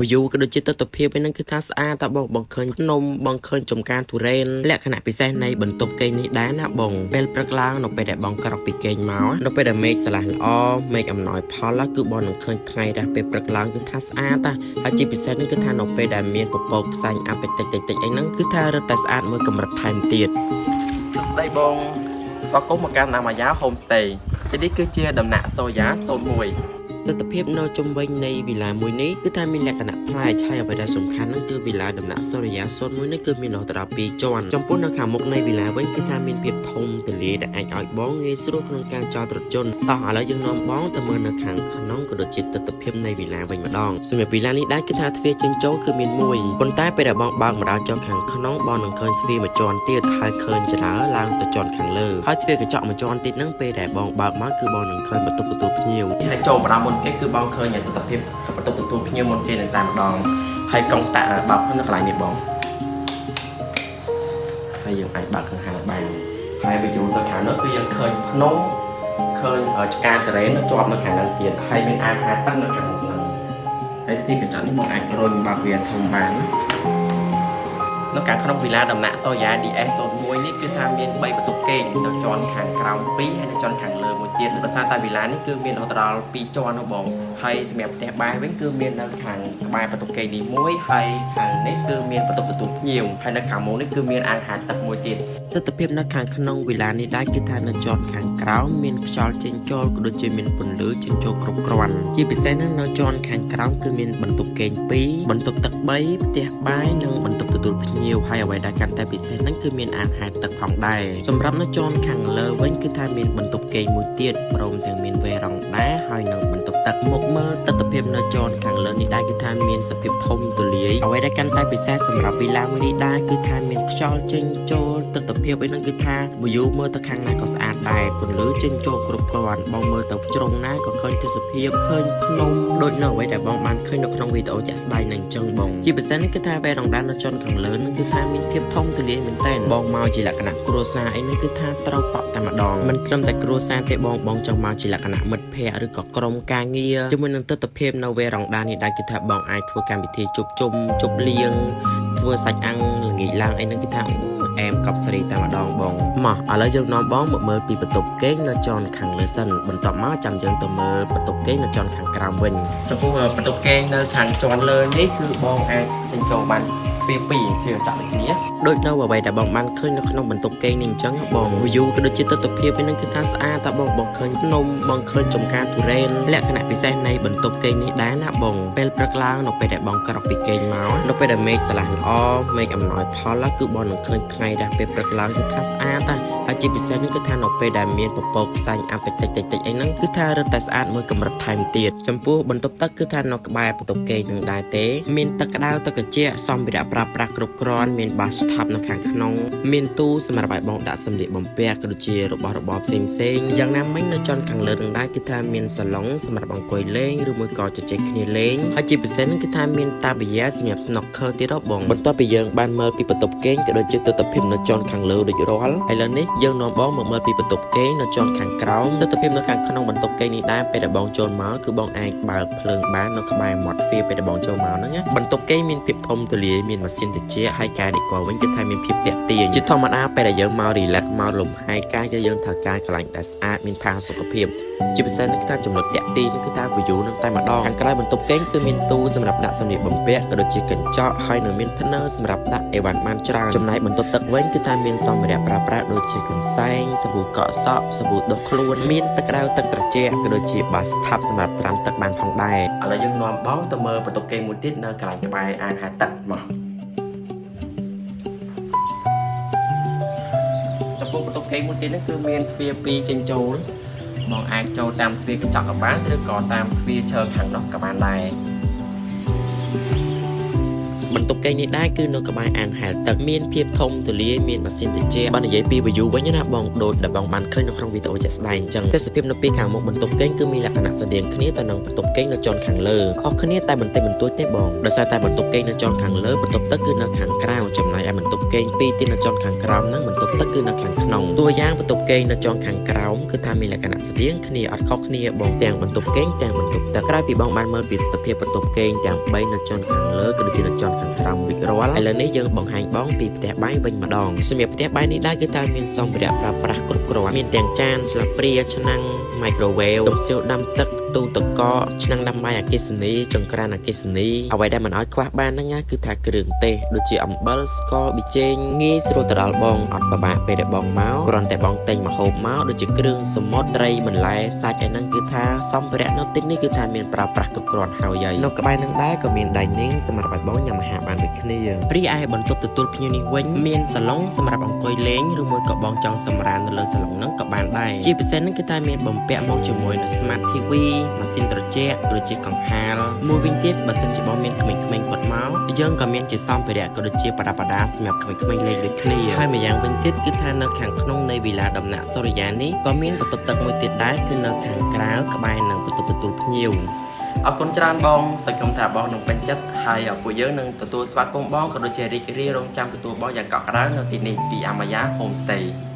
View ក៏ដូចជាទស្សនភាពឯហ្នឹងគឺថាស្អាតតបងបងឃើញភ្នំបងឃើញចំការទុរេនលក្ខណៈពិសេសនៃបន្ទប់គេងនេះដែរណាបងពេលព្រឹកឡើងនៅពេលដែលបងក្រោកពីគេងមកនៅពេលដែលមេឃស្រឡះល្អមេឃអំណោយផលគឺបងនឹងឃើញថ្ងៃរះពេលព្រឹកឡើងគឺថាស្អាតតាហើយជាពិសេសនេះគឺថានៅពេលដែលមានពពកផ្សាញ់អាប់តិចតិចតិចអីហ្នឹងគឺថារឹតតែស្អាតមួយកម្រិតថែមទៀត សួស្តីបងស្វាគមន៍មកកាន់ណាម៉ាយ៉ា Homestay ទីនេះគឺជាដំណាក់សូយ៉ា01 ទស្សនភាពនៅជុំវិញនៃវីឡាមួយនេះគឺថាមានលក្ខណៈប្លែកហើយអ្វីដែលសំខាន់ហ្នឹងគឺវីឡាដំណាក់សូរិយា01នេះគឺមានរហូតដល់2ជាន់ចំពោះនៅខាងមុខនៃវីឡាវិញគឺថាមានភាពធំទូលាយដែលអាចឲ្យបងងាយស្រួលក្នុងការចតរថយន្តតោះឥឡូវយើងនាំបងទៅមើលនៅខាងក្នុងក៏ដូចជាទស្សនភាពនៃវីឡាវិញម្ដងសម្រាប់វីឡានេះដែរគឺថាទ្វារចេញចូលគឺមានមួយប៉ុន្តែពេលដែលបងបើកម្ដងចុះខាងក្នុងបងនឹងឃើញទ្វារមួយជាន់ទៀតហើយឃើញចរើឡើងទៅជាន់ខាងលើហើយទ្វារកញ្ចក់មួយជាន់ទៀតហ្នឹងពេលដែលបងបើកមកគឺបងនឹងឃើញបន្ទប់ទទួលភ្ញៀវ ហើយចូលមកដល់មុនគេគឺបងឃើញទស្សនភាពបន្ទប់ទទួលភ្ញៀវមុនគេនឹងតែម្ដងហើយកុងតាក់បើកនៅកន្លែងនេះបងហើយយើងអាចបើកកង្ហារបានហើយបើយូរទៅខាងនោះគឺយើងឃើញភ្នំឃើញឆ្ការតរ៉េននៅជាប់នៅខាងហ្នឹងទៀតហើយមានអាងហាទឹកនៅខាងមុខហ្នឹងហើយទីកញ្ចក់នេះបងអាចរុញបើកវាធំបានណានៅខាងក្នុងវីឡាដំណាក់សូយ៉ា DS01 នេះគឺថាមាន3បន្ទប់គេងនៅជាន់ខាងក្រោម2ហើយនៅជាន់ខាងលើមួយទៀតដោយសារតែវីឡានេះគឺមានរហូតដល់2ជាន់នោះបងហើយសម្រាប់ផ្ទះបាយវិញគឺមាននៅខាងក្បែរបន្ទប់គេងនេះមួយហើយខាងនេះគឺមានបន្ទប់ទទួលភ្ញៀវហើយនៅខាងមុខនេះគឺមានអាងហែលទឹកមួយទៀត ទស្សនភាពនៅខាងក្នុងវីឡានេះដែរគឺថានៅជាន់ខាងក្រោមមានខ្យល់ចេញចូលក៏ដូចជាមានពន្លឺចេញចូលគ្រប់គ្រាន់ជាពិសេសនោះនៅជាន់ខាងក្រោមគឺមានបន្ទប់គេង2បន្ទប់ទឹក3ផ្ទះបាយនិងបន្ទប់ទទួលភ្ញៀវហើយអ្វីដែលកាន់តែពិសេសហ្នឹងគឺមានអាងហែលទឹកផងដែរសម្រាប់នៅជាន់ខាងលើវិញគឺថាមានបន្ទប់គេងមួយទៀតព្រមទាំងមានវេរ៉ង់ដាហើយនិងបន្ទប់ទឹកមកមើលទស្សនភាពនៅជាន់ខាងលើនេះដែរគឺថាមានសភាពធំទូលាយអ្វីដែលកាន់តែពិសេសសម្រាប់វីឡាមួយនេះដែរគឺថាមានខ្យល់ចេញចូលទស្សនភាពអីហ្នឹងគឺថា view មើលទៅខាងណាក៏ស្អាតដែរពន្លឺចេញចូលគ្រប់គ្រាន់បងមើលទៅជ្រុងណាក៏ឃើញទេសភាពឃើញភ្នំដូចនៅអ្វីដែលបងបានឃើញនៅក្នុងវីដេអូជាក់ស្ដែងហ្នឹងអញ្ចឹងបងជាពិសេសនេះគឺថាវេរ៉ង់ដានៅជាន់ខាងលើហ្នឹងគឺថាមានភាពធំទូលាយមែនតើបងមកជាលក្ខណៈគ្រួសារអីហ្នឹងគឺថាត្រូវប៉ក់តែម្ដងមិនត្រឹមតែគ្រួសារទេបងបងចង់មកជាលក្ខណៈមិត្តភ័ក្តិឬក៏ក្រុមការងារជាមួយនឹងទស្សនភាពនៅវេរ៉ង់ដានេះដែរគឺថាបងអាចធ្វើកម្មវិធីជួបជុំជប់លៀងធ្វើសាច់អាំងល្ងាចឡើងអីហ្នឹងគឺថាអែមកប់សេរីតែម្ដងបងមកឥឡូវយើងនាំបងមកមើលពីបន្ទប់គេងនៅជាន់ខាងលើសិនបន្ទាប់មកចាំយើងទៅមើលបន្ទប់គេងនៅជាន់ខាងក្រោមវិញ ចំពោះបន្ទប់គេងនៅខាងជាន់លើនេះគឺបងអាចចេញចូលបានទ្វារ2ទ្វារកញ្ចក់ដូចគ្នា ដូចនៅអ្វីដែលបងបានឃើញនៅក្នុងបន្ទប់គេងនេះអញ្ចឹងបង view ក៏ដូចជាទស្សនភាពហ្នឹងគឺថាស្អាតតបងបងឃើញភ្នំបងឃើញចំការទុរេនលក្ខណៈពិសេសនៃបន្ទប់គេងនេះដែរណាបងពេលព្រឹកឡើងនៅពេលដែលបងក្រោកពីគេងមកនៅពេលដែលមេឃស្រឡះល្អមេឃអំណោយផលគឺបងនឹងឃើញថ្ងៃរះពេលព្រឹកឡើងគឺថាស្អាតតាហើយជាពិសេសនេះគឺថានៅពេលដែលមានពពកផ្សាញ់អាប់តិចតិចតិចតិចអីហ្នឹងគឺថារឹតតែស្អាតមួយកម្រិតថែមទៀតចំពោះបន្ទប់ទឹកគឺថានៅក្បែរបន្ទប់គេងនឹងដែរទេមានទឹកក្តៅទឹកត្រជាក់សម្ភារៈប្រើប្រាស់គ្រប់គ្រាន់មានបាសស្ថាប់នៅខាងក្នុងមានទូសម្រាប់ឲ្យបងដាក់សម្លៀកបំពាក់ក៏ដូចជារបស់របរផ្សេងផ្សេងៗយ៉ាងណាមិញនៅជាន់ខាងលើនឹងដែរគឺថាមានសាឡុងសម្រាប់អង្គុយលេងឬមួយក៏ជជែកគ្នាលេងហើយជាពិសេសហ្នឹងគឺថាមានតាបយ៉ាសម្រាប់ snooker ទៀតហ៎បងបន្ទាប់ពីយើងបានមើលពីបន្ទប់គេងក៏ដូចជាទស្សនភាពនៅជាន់ខាងលើរួចរាល់ឥឡូវនេះយើងនាំបងមកមើលពីបន្ទប់គេងនៅជាន់ខាងក្រោមទស្សនភាពនៅខាងក្នុងបន្ទប់គេងនេះដែរពេលដែលបងចូលមកគឺបងអាចបើកភ្លើងបាននៅក្បែរមាត់ទ្វារពេលដែលបងចូលមកហ្នឹងណាបន្ទប់គេងមានភាពធំទូលាយមានម៉ាស៊ីនត្រជាក់ហើយការដេកវិញគឺថាមានភាពទាក់ទាញជាធម្មតាពេលដែលយើងមក relax មកលំហែកាយគឺយើងត្រូវការកន្លែងដែលស្អាតមានផាសុកភាពជាពិសេសនេះគឺថាចំណុចទាក់ទាញនេះគឺថា view នឹងតែម្ដងខាងក្រៅបន្ទប់គេងគឺមានទូសម្រាប់ដាក់សម្លៀកបំពាក់ក៏ដូចជាកញ្ចក់ហើយនៅមានធ្នើសម្រាប់ដាក់អីវ៉ាន់បានច្រើនចំណែកបន្ទប់ទឹកវិញគឺថាមានសម្ភារៈប្រើប្រាស់ដូចជាកន្សែងសាប៊ូកក់សក់សាប៊ូដុសខ្លួនមានទឹកក្តៅទឹកត្រជាក់ក៏ដូចជាបាសថប់សម្រាប់ត្រាំទឹកបានផងដែរ ឥឡូវយើងនាំបងទៅមើលបន្ទប់គេងមួយទៀតនៅកន្លែងក្បែរអាងហែលទឹកមកចំពោះបន្ទប់គេងមួយទៀតនេះគឺមានទ្វារ2ចេញចូលបងអាចចូលតាមទ្វារកញ្ចក់ក៏បានឬក៏តាមទ្វារឈើខាងនោះក៏បានដែរ បន្ទប់គេងនេះដែរគឺនៅក្បែរអាងហែលទឹកមានភាពធំទូលាយមានម៉ាស៊ីនត្រជាក់បើនិយាយពី view វិញណាបងដូចដែលបងបានឃើញនៅក្នុងវីដេអូជាក់ស្ដែងអញ្ចឹងទេសភាពនៅពីខាងមុខបន្ទប់គេងគឺមានលក្ខណៈស្រដៀងគ្នាទៅនឹងបន្ទប់គេងនៅជាន់ខាងលើខុសគ្នាតែបន្តិចបន្តួចទេបងដោយសារតែបន្ទប់គេងនៅជាន់ខាងលើបន្ទប់ទឹកគឺនៅខាងក្រៅចំណែកឯបន្ទប់គេងពីរទៀតនៅជាន់ខាងក្រោមហ្នឹងបន្ទប់ទឹកគឺនៅខាងក្នុងតួយ៉ាងបន្ទប់គេងនៅជាន់ខាងក្រោមគឺថាមានលក្ខណៈស្រដៀងគ្នាអត់ខុសគ្នាបងទាំងបន្ទប់គេងទាំងបន្ទប់ទឹកក្រោយពីបងបានមើលពីទស្សនភាពបន្ទប់គេងទាំង3នៅជាន់ខាងលើក៏ដូចជានៅជាន់ខាងក្រោមរួចរាល់ឥឡូវនេះយើងបង្ហាញបងពីផ្ទះបាយវិញម្ដងសម្រាប់ផ្ទះបាយនេះដែរគឺថាមានសម្ភារៈប្រើប្រាស់គ្រប់គ្រាន់មានទាំងចានស្លាបព្រាឆ្នាំង microwave កំសៀវដាំទឹកទូទឹកកកឆ្នាំងដាំបាយអគ្គិសនីចង្ក្រានអគ្គិសនីអ្វីដែលមិនឲ្យខ្វះបានហ្នឹងណាគឺថាគ្រឿងទេសដូចជាអំបិលស្ករប៊ីចេងងាយស្រួលទៅដល់បងអត់ពិបាកពេលដែលបងមកគ្រាន់តែបងទិញម្ហូបមកដូចជាគ្រឿងសមុទ្រត្រីបន្លែសាច់អីហ្នឹងគឺថាសម្ភារៈនៅទីនេះគឺថាមានប្រើប្រាស់គ្រប់គ្រាន់ហើយហើយនៅក្បែរហ្នឹងដែរក៏មាន dining សម្រាប់ឲ្យបងញ៉ាំអាហារបានដូចគ្នារីឯបន្ទប់ទទួលភ្ញៀវនេះវិញមានសាឡុងសម្រាប់អង្គុយលេងឬមួយក៏បងចង់សម្រាននៅលើសាឡុងហ្នឹងក៏បានដែរជាពិសេសហ្នឹងគឺថាមានបំពាក់មកជាមួយនឹង Smart TV ម៉ាស៊ីនត្រជាក់ក៏ដូចជាកង្ហាលមួយវិញទៀតបើសិនជាបងមានក្មេងៗគាត់មកយើងក៏មានជាសម្ភារៈក៏ដូចជាប្រដាប់ប្រដាសម្រាប់ក្មេងៗលេងដូចគ្នាហើយម្យ៉ាងវិញទៀតគឺថានៅខាងក្នុងនៃវីឡាដំណាក់សូរិយានេះក៏មានបន្ទប់ទឹកមួយទៀតដែរគឺនៅខាងក្រៅក្បែរនឹងបន្ទប់ទទួលភ្ញៀវអរគុណច្រើនបងសង្ឃឹមថាបងនឹងពេញចិត្តហើយពួកយើងនឹងទទួលស្វាគមន៍បងក៏ដូចជារីករាយរងចាំទទួលបងយ៉ាងកក់ក្ដៅនៅទីនេះពីអាម៉ាយ៉ា Homestay។